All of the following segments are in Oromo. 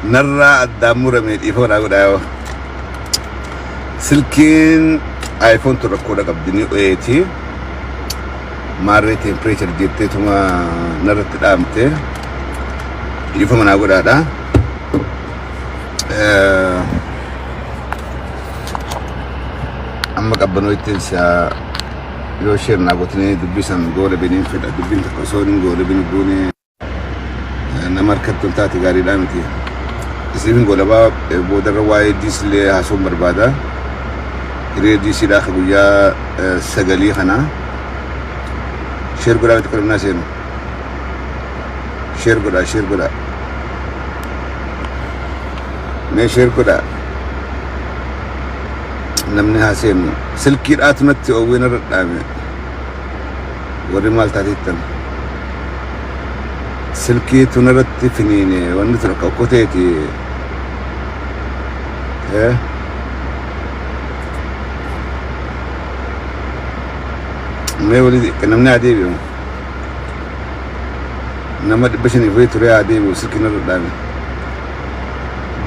Narraa addaan murame dhiifama naa godhaa yoo. Silkiin iPhone tun rakkoodha qabdi ni oyeeti. Maarree temperature jetteetuma narratti dhaamte. Dhiifama naa godhaadha. Amma qabbanoo ittiin si'a yoo share naa gootanii dubbii san goola biniin fedha dubbiin takka osoo hin goola bini buunee nama harkatti ol taate gaariidhaa miti. Isiniif goolabaa boodarra waa'ee diisillee haasa'uun barbaada. Hiriira diisiidhaa akka guyyaa sagalii kana share godhaa miti qorannaa seenu. Share godhaa share godhaa. Mee share godhaa. Namni haa seenu. Silkiidhaatu natti oowwee narra dhaame. Warri maal taateettan. Silkii tun irratti finiine wanni tun akka okkoteeti. Eh? Mee walii namni haa deebi'u. Nama 500 wayii ture haa deebi'u silkii narra dhaame.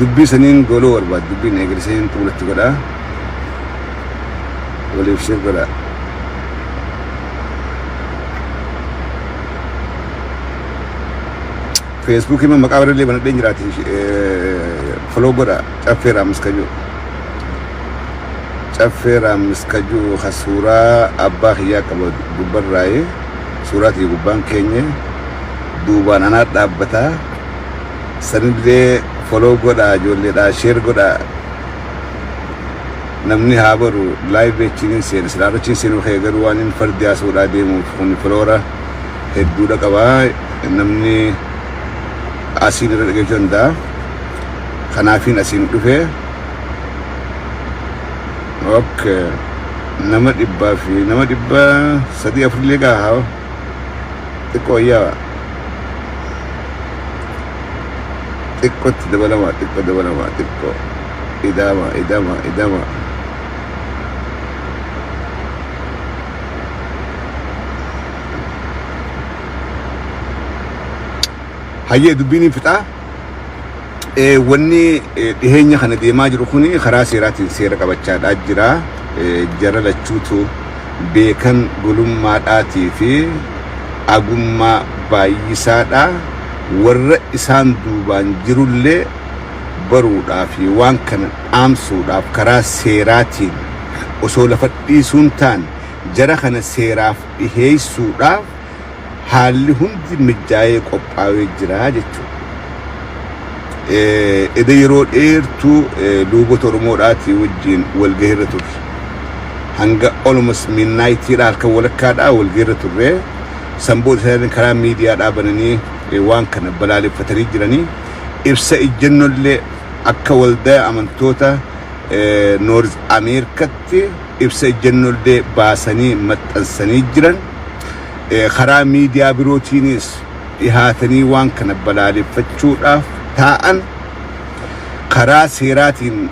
Dubbii saniin gooluu barbaadu dubbiin eegale saniin xumuratti godhaa. Waliif share godhaa. Feesbuukii ma maqaa birallee banadheen jiraati follow godha Caffee Raammis kajuu. Caffee Raammis kajuu ka suuraa abbaa kiyyaa qaba gubbarraayi suuraa tiyya gubbaan keenye duubaan anaa dhaabbataa sanillee follow godhaa ijoolleedhaa share godhaa. Namni haa baru live achiin hin seene silaa achiin seenuu kee garuu waan inni fardi haasa'uudhaa deemuuf kun filoora hedduudha qaba namni asiin irra dhaggeeffachuu danda'a kanaafiin asiin dhufe ok nama dhibbaa fi nama 300 afurillee gahaa xiqqoo yaa xiqqootti dabalamaa xiqqoo dabalamaa xiqqoo idama idama idama hayyee dubbiin hin fixaa. Wanni dhiheenya kana deemaa jiru kun karaa seeraatiin seera qabachaadhaa jira. Jara lachuutu beekan gulummaadhaatii fi agummaa baay'isaadha. Warra isaan duubaan jirullee baruudhaa fi waan kana dhaamsuudhaaf karaa seeraatiin osoo lafa dhiisuun taane jara kana seeraaf dhiheessuudhaaf haalli hundi mijaa'ee qophaa'ee jira jechuudha. Eda yeroo dheertuu luubota Oromoodhaatii wajjin walgahiirra turre. Hanga almost midnightiidha halkan walakkaadhaa walgahiirra turre. San booda isaan karaa miidiyaadhaa bananii waan kana balaaleffatanii jiranii. Ibsa ejjennollee akka waldaa amantoota North Ameerikatti ibsa ejjennollee baasanii maxxansanii jiran. Karaa miidiyaa birootiinis dhihaatanii waan kana balaaleffachuudhaaf taa'an karaa seeraatiin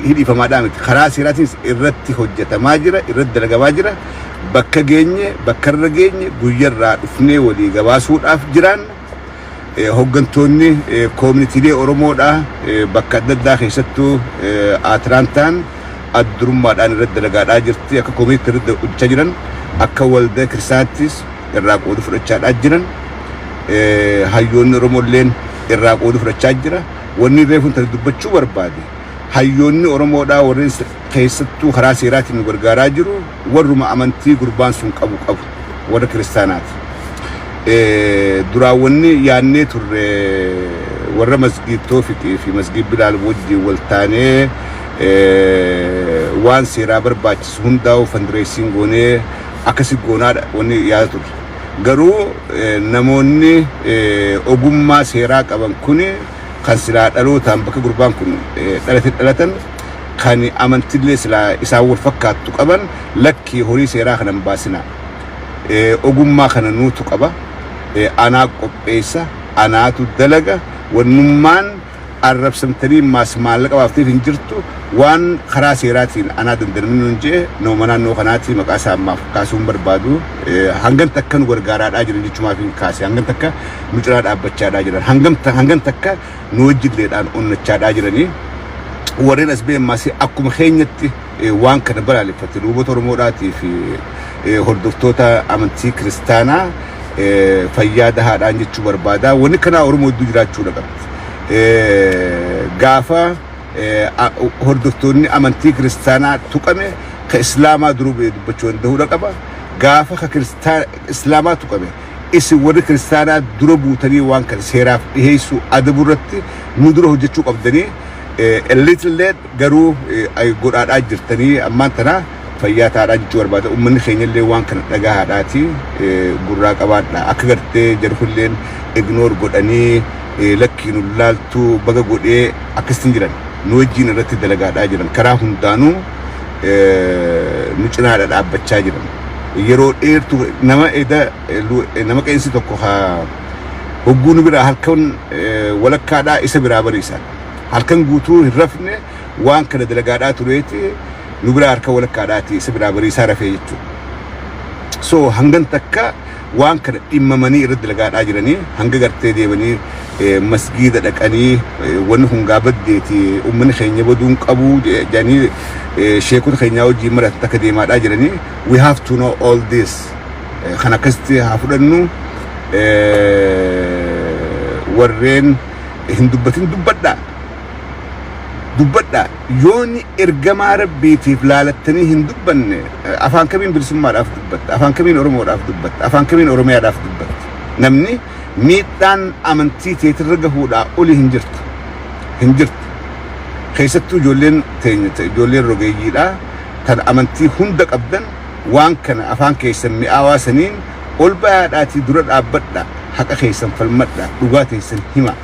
hidhifamaadhaa miti. Karaa seeraatiinis irratti hojjetamaa jira, irratti dalagamaa jira. Bakka geenye, bakka irra geenye guyyarraa dhufnee walii gabaasuudhaaf jiraanna. Hoggantoonni koominitiilee Oromoodhaa bakka adda addaa keessattuu Atlaantaan addurummaadhaan irratti dalagaadhaa jirti. Akka koominitiitti irratti hojjechaa jiran, akka waldaa kiristaanaattis irraa qooda fudhachaadhaa jiran. Hayyoonni Oromoolleen irraa qooda fudhachaa jira. Wanni reefuun tana dubbachuu barbaade hayyoonni Oromoodhaa warreen keessattuu karaa seeraatiin nu gargaaraa jiru warruma amantii gurbaan sun qabu qabu warra kiristaanaati. Duraan wanni yaannee turre warra masgiid Toofiqii fi masgiid Bilaal wajjin wal taanee waan seeraa barbaachisu hundaa'u fundraising goonee akkasi goonaadha wanni yaada turre. Garuu namoonni ogummaa seeraa qaban kuni kan silaa dhalootaan bakka gurbaan kun dhalate dhalatan kan amantillee silaa isaan wal fakkaattu qaban lakkii horii seeraa kana hin baasinaa. Ogummaa kana nuutu qaba. Anaa qopheessa, anaatu dalaga, wannummaan Arrabsamtanii maas maallaqa baafteef hin jirtu. Waan karaa seeraatiin anaa dandanamni nun jee, nama naannoo kanaati, maqaa isaa ammaaf kaasuu hin barbaadu. Hangam takka nu gargaaraadhaa jiran jechumaaf hin kaase. Hangam takka nu cinaa dhaabbachaadhaa jiran, hangam takka nu wajjilleedhaan onnachaadhaa jiranii. Warreen as ba'e ammaas akkuma keenyatti waan kana balaaleffate. Luboota Oromoodhaatii fi hordoftoota amantii kiristaanaa fayyaa dahaadhaan jechuu barbaada. Wanni kanaa Oromoo hedduu jiraachuudha qabdi. Gaafa hordoftoonni amantii kiristaanaa tuqame, ka islaamaa duruu ba'ee dubbachuu danda'uudha qaba. Gaafa ka islaamaa tuqame, isin warri kiristaanaa dura buutanii waan kana seeraaf dhiheessuu, adabu irratti nu dura hojjechuu qabdanii. A little late garuu godhaadhaa jirtanii, ammaan tana fayyaa taadhaa jechuu barbaada. Uummanni keenya illee waan kana dhagahaadhaati gurraa qabaadha. Akka gartee jarri ignore godhanii, lakkii nu laaltuu baga godhee akkasitti jiran, nu wajjin irratti dalagaadhaa jiran, karaa hundaanuu nu cinaadha dhaabbachaa jiran. Yeroo dheertuu nama eda nama qeensi tokko haa hogguu nu biraa halkan walakkaadhaa isa biraa bariisa. Halkan guutuu hin rafne, waan kana dalagaadhaa tureeti, nu biraa harka walakkaadhaati isa biraa bariisaa rafee jechuudha. So hangan takka waan kana dhimmamanii irra dalagaadhaa jiranii, hanga gartee deemanii masgiida dhaqanii, wanni kun gaabaddeeti, uummanni keenya baduun qabu jedhanii sheekota keenyaa wajjin maratan takka deemaadhaa jiranii. We have to know all this. Kan akkasitti haa fudhannu. Warreen hin dubbatin, dubbadhaa, dubbadhaa. Yooni ergamaa rabbiitiif laalattanii hin dubbanne, afaan kamiin bilisummaadhaaf dubbatta? Afaan kamiin Oromoodhaaf dubbatta? Afaan kamiin Oromiyaadhaaf dubbatta? Namni miidhaan amantii teetirra gahuudhaa oli hin jirtu, hin jirtu. Keessattuu ijoolleen teenya, ijoolleen rogeeyyiidhaa tan amantii hunda qabdan, waan kana afaan keessan mi'aawaa saniin ol bayaadhaatii dura dhaabbadha, haqa keessan falmadha, dhugaa teessan hima.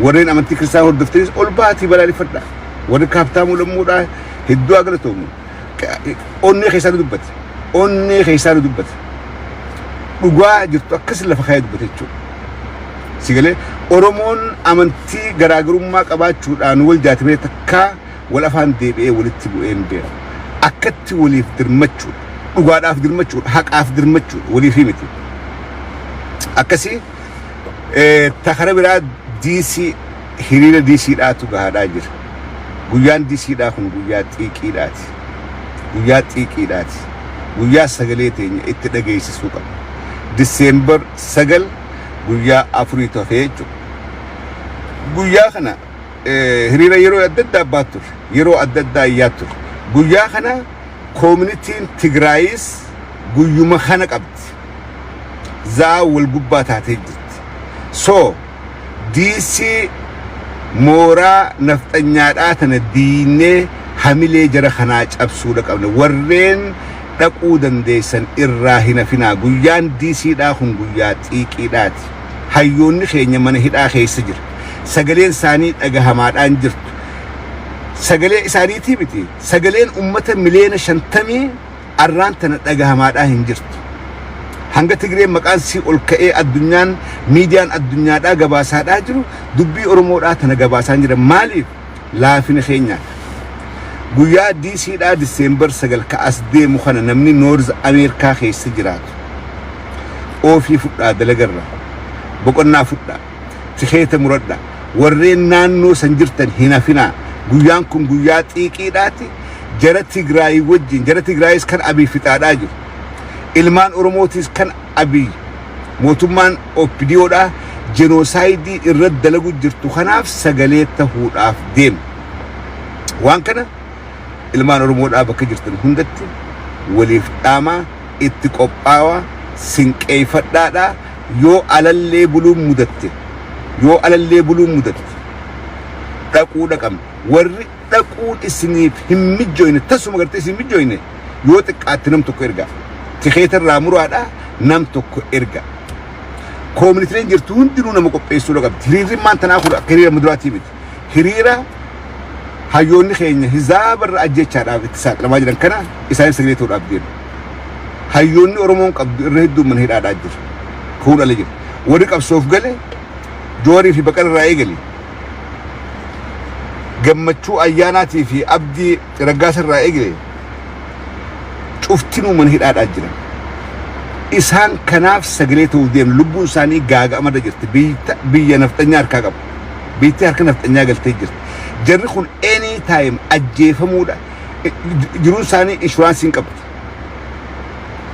Warreen amantii kiristaanaa hordoftanis ol baatii balaaleffadha. Warri kaaptaamuu lammuudhaa hedduu haa galatoomu. Onnee keessaa nu dubbate, onnee keessaa nu dubbate, dhugaa jirtu akkas lafa kaayee dubbate jechuudha. Sigalee Oromoon amantii garaagarummaa qabaachuudhaan wal jaatamee takkaa wal afaan deebi'ee walitti bu'ee hin beeku. Akkatti waliif dirmachuudha, dhugaadhaaf dirmachuudha, haqaaf dirmachuudha, waliif miti. Akkasii takara biraa DC, hiriira DCdhaatu gahaadhaa jira. Guyyaan DCdhaa kun guyyaa xiiqiidhaati. Guyyaa xiiqiidhaati. Guyyaa sagalee teenya itti dhageessisuu qaba. December 9, guyyaa 4 hafee jechuudha. Guyyaa kana hiriira yeroo adda addaa baat turre, yeroo adda addaa iyyaa turre. Guyyaa kana communityn Tigraayis guyyuma kana qabdi. Zaa wal gubbaa taatee jirti. So DC mooraa nafxanyaadhaa tana diinee hamilee jara kanaa cabsuudha qabna. Warreen dhaquu dandeessan irraa hin hafinaa. Guyyaan DCdhaa kun guyyaa xiiqiidhaati. Hayyoonni keenya mana hidhaa keessa jira. Sagaleen isaanii dhagahamaadhaan jirtu. Sagalee isaaniitii miti. Sagaleen ummata miliyoona 50 arraan tana dhagahamaadhaa hin jirtu. Hanga Tigreen maqaan sii ol ka'ee addunyaan, miidiyaan addunyaadhaa gabaasaadhaa jiru, dubbii Oromoodhaa tana gabaasaa hin jiran. Maaliif? Laafina keenyaadha. Guyyaa DCdhaa December 9 ka as deemu kana, namni North Ameerikaa keessa jiraatu off fudhaa, dalagarra boqonnaa fudhaa, tikeeta muradhaa. Warreen naannoo san jirtan hin hafinaa. Guyyaan kun guyyaa xiiqiidhaati. Jara Tigraay wajjin, jara Tigraayis kan Abiy fixaadhaa jiru, ilmaan Oromootis kan Abiy mootummaan OPDOdhaa genocide irratti dalagu jirtu kanaaf sagalee tahuudhaaf deema. Waan kana ilmaan Oromoodhaa bakka jirtan hundatti waliif dhaamaa, itti qophaawaa, sinqeeffadhaadhaa. Yoo alallee buluun mudatte, yoo alallee buluun mudatte, dhaquu dhaqamne. Warri dhaquun isiniif hin mijjooyne, tasuma gartee isin mijjooyne, yoo xiqqaatti nam tokko ergaa, tikeeta irraa muraadhaa, nam tokko ergaa. Communityleen jirtu hundinuu nama qopheessuu qabdi. Hiriirri maan tanaa kun akka hiriira muduraatii miti. Hiriira hayyoonni keenya hizaaba irra ajjechaadhaaf itti saaxilamaa jiran kana isaanis sagalee ta'uudhaaf deemu. Hayyoonni Oromoon qabdu irra hedduun mana hidhaadhaa jira. Kuun ala jira. Warri qabsoof gale, Joorii fi Baqara irraa eegali. Gammachuu Ayyaanaatii fi Abdii Raggaasa irraa eegale cuftinuu mana hidhaadhaa jiran. Isaan kanaaf sagalee ta'uuf deemna. Lubbuun isaanii gaaga'amarra jirti. Biyya nafxanyaa harkaa qabu. Biyyattii harka nafxanyaa galtee jirti. Jarri kun any time ajjeefamuudha. Jiruun isaanii inshuraansii hin qabdu.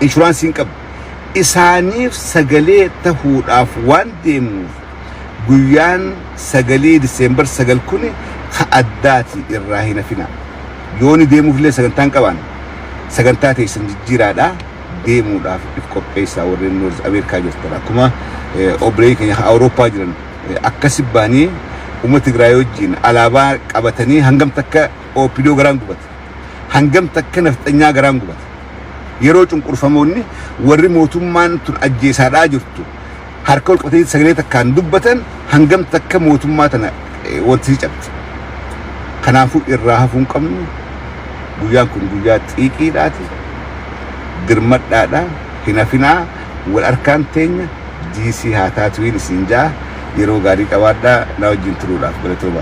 Inshuraansii hin qabdu. Isaaniif sagalee tahuudhaaf waan deemnuuf, guyyaan 9 December 9 kun ka addaati, irraa hin hafina. Yooni deemuuf illee sagantaan qabaan, sagantaa teessan jijjiiraadha, deemuudhaaf if qopheessaa. Warreen North Ameerikaa jirtan, akkuma obboleeyyan keenya Awurooppaa jiran akkasi baanii uummata Tigraay wajjin alaabaa qabatanii, hangam takka OPDO garaan gubata, hangam takka nafxanyaa garaan gubata. Yeroo cunqurfamoonni warri mootummaan tun ajjeesaadhaa jirtu harka ol qabatanii sagalee takkaan dubbatan, hangam takka mootummaa tana wanti si cabdi. Kanaafuu irraa hafuu hin qabnu. Guyyaan kun guyyaa xiiqiidhaati. Dirmadhaadha. Hin hafinaa. Wal harkaan teenya DC haa taatuun isin jaa. Yeroo gaarii qabaadhaa, na wajjin turuudhaaf galatooma.